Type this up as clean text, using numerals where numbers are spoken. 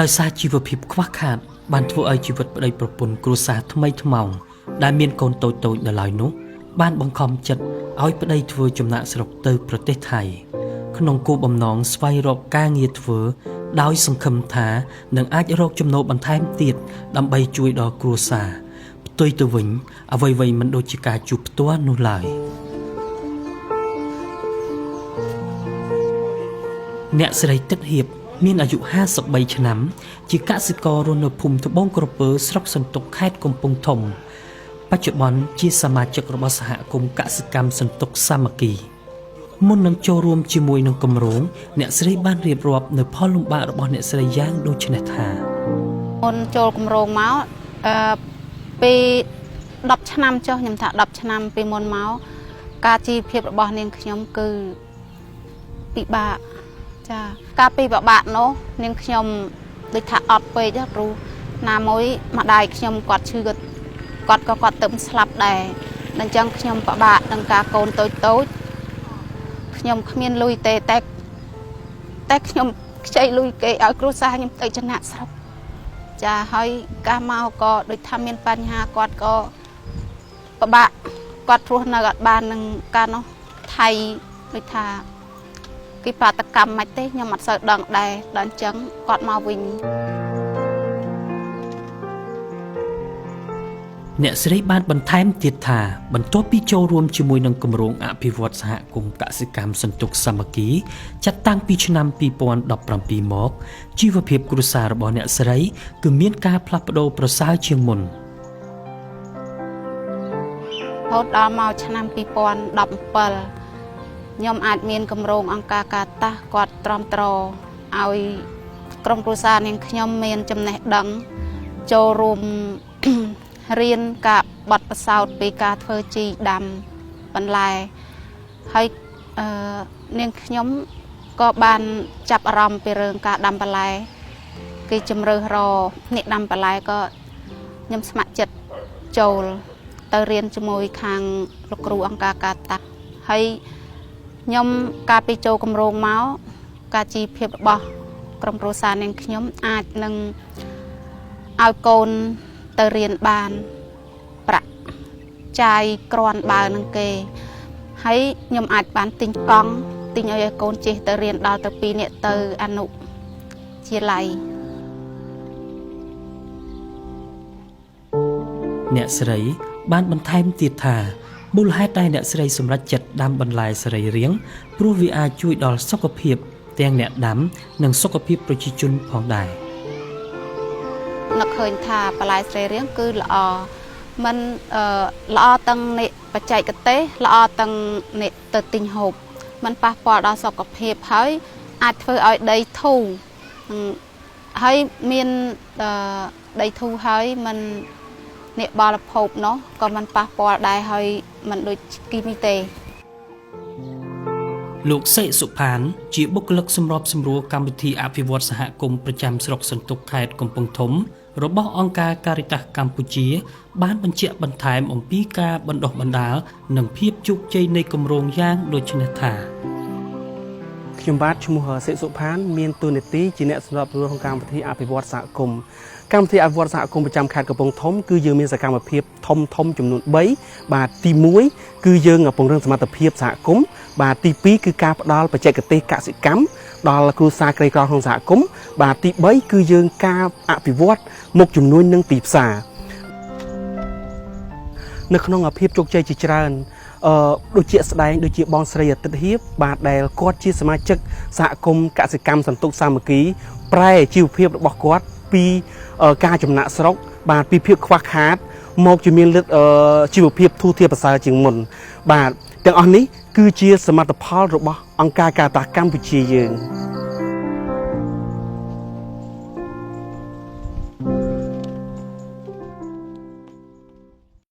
ដោយសារជីវភាពខ្វះខាតបានធ្វើឲ្យជីវិតប្តីប្រពន្ធគ្រួសារថ្មីថ្មោងដែលមានកូនតូចៗនៅឡើយនោះបានបង្ខំចិត្តឲ្យប្តីធ្វើចំណាកស្រុកទៅប្រទេសថៃក្នុងគោលបំណងស្វែងរកការងារធ្វើដោយសង្ឃឹមថានឹងអាចរកចំណូលបន្ថែមទៀតដើម្បីជួយដល់គ្រួសារផ្ទុយទៅវិញអ្វីៗមិនដូចជាការជួបផ្ទាល់នោះឡើយអ្នកស្រីទឹកហៀបមានអាយុ53ឆ្នាំជាកសិកររស់នៅភូមិត្បូងក្រពើស្រុកសន្ទុកខេត្តកំពង់ធំបច្ចុប្បន្នជាសមាជិករបស់សហគមន៍កសិកម្មសន្ទុកសាមគ្គីមុននឹងចូលរួមជាមួយនឹងគម្រោងអ្នកស្រីបានរៀបរាប់នៅផលលំបាករបស់អ្នកស្រីយ៉ាងដូចនេះថា មុនចូលគម្រោងមកអឺពី10ឆ្នាំចុះខ្ញុំថា10ឆ្នាំពីមុនមកការជីវភាពរបស់នាងខ្ញុំគឺពិបាកចាកាលពីពិបាកនោះនាងខ្ញុំដូចថាអត់ពេកហ៎គ្រូណាមួយម្ដាយខ្ញុំគាត់ឈឺគាត់គាត់ក៏គាត់ទៅស្លាប់ដែរដល់អញ្ចឹងខ្ញុំពិបាកនឹងការកូនតូចតូចខ្ញុំគ្មានលុយទេតែតែខ្ញុំខ្ចីលុយគេឲ្យគ្រួសារខ្ញុំទៅចំណាកស្រុក ចាហើយកាសមកក៏ដូចថាមានបញ្ហាគាត់ក៏ពិបាកគាត់រស់នៅអត់បាននឹងកាលនោះថៃដូចថាគេបាតកម្មមិនទេខ្ញុំអត់សូវដឹងដែរដល់អញ្ចឹងគាត់មកវិញ អ្នកស្រីបានបន្ថែមទៀតថាបន្ទាប់ពីចូលរួមជាមួយនឹងគម្រោងអភិវឌ្ឍសហគមន៍កសិកម្មសន្ទុកសាមគ្គីចាត់តាំងពីឆ្នាំ2017មកជីវភាពគ្រួសាររបស់អ្នកស្រីគឺមានការផ្លាស់ប្ដូរប្រសើរជាងមុន រហូតដល់មកឆ្នាំ2017ខ្ញុំអាចមានគម្រោងអង្គការកាតាសគាត់ទ្រាំទ្រឲ្យក្រុមគ្រួសារនាងខ្ញុំមានចំណេះដឹងចូលរួម រៀនការបត់ពិសោធន៍ពីការធ្វើជីដាំបន្លែហើយអឺនាងខ្ញុំក៏បានចាប់អារម្មណ៍ពីរឿងការដាំបន្លែគេជំរើសរអ្នកដាំបន្លែក៏ខ្ញុំស្ម័គ្រចិត្តចូល ទៅរៀនជាមួយខាងលោកគ្រូអង្គការកាតាហើយខ្ញុំកាលពីចូលគម្រោងមកការជីវភាពរបស់ក្រុមគ្រួសារនាងខ្ញុំអាចនឹងឲ្យកូនទៅរៀនបានប្រាក់ចាយគ្រាន់បើនឹងគេហើយខ្ញុំអាចបានទិញកង់ទិញឲ្យកូនជិះទៅរៀនដល់ទៅ2នាក់ទៅអនុជាល័យ អ្នកស្រីបានបន្ថែមទៀតថាមូលហេតុដែលអ្នកស្រីសម្រេចចិត្តដាំបន្លែសរីរាង្គព្រោះវាអាចជួយដល់សុខភាពទាំងអ្នកដាំនិងសុខភាពប្រជាជនផងដែរ នឹកឃើញថាបន្លែសរីរាង្គគឺល្អមិនអឺល្អទាំងអ្នកបច្ចេកទេសល្អទាំងអ្នកទៅទិញហូបมันប៉ះពាល់ដល់សុខភាពហើយអាចធ្វើឲ្យដីធូរនិងហើយមានអឺដីធូរហើយมันអ្នកបរិភោគនោះក៏มันប៉ះពាល់ដែរហើយมันដូចគីមីទេ លោកសេកសុផានជាបុគ្គលិកសម្របសម្រួលកម្មវិធីអភិវឌ្ឍសហគមន៍ប្រចាំស្រុកសន្ទុកខេត្តកំពង់ធំរបស់អង្គការ Caritas កម្ពុជា បានបញ្ជាក់បន្ថែមអំពីការបណ្ដុះបណ្ដាលនិងភាពជោគជ័យនៃគម្រោងយ៉ាងដូចនេះថា ខ្ញុំបាទឈ្មោះសេកសុផានមានតួនាទីជាអ្នកសម្របសម្រួលក្នុងកម្មវិធីអភិវឌ្ឍសហគមន៍កម្មវិធីអភិវឌ្ឍសហគមន៍ប្រចាំខេត្តកំពង់ធំគឺយើងមានសកម្មភាពធំធំចំនួន3បាទទី1គឺយើងពង្រឹងសមត្ថភាពសហគមន៍បាទទី2គឺការផ្ដល់បច្ចេកទេសកសិកម្មដល់គ្រួសារក្រីក្រក្នុងសហគមន៍បាទទី3គឺយើងការអភិវឌ្ឍមុខជំនួញនិងទីផ្សារនៅក្នុងភាពជោគជ័យជាច្រើនអឺដូចជាស្ដែងដូចជាបងស្រីអាទិត្យហៀបបាទដែលគាត់ជាសមាជិកសហគមន៍កសិកម្មសន្ទុកសាមគ្គី ប្រែជីវភាពរបស់គាត់ពីការចំណាកស្រុក បាទពីភាពខ្វះខាត មកជាមានលទ្ធជីវភាពធូរធារប្រសើរជាងមុន បាទទាំងអស់នេះគឺជាសមិទ្ធផលរបស់អង្គការកាតាកម្ពុជាយើង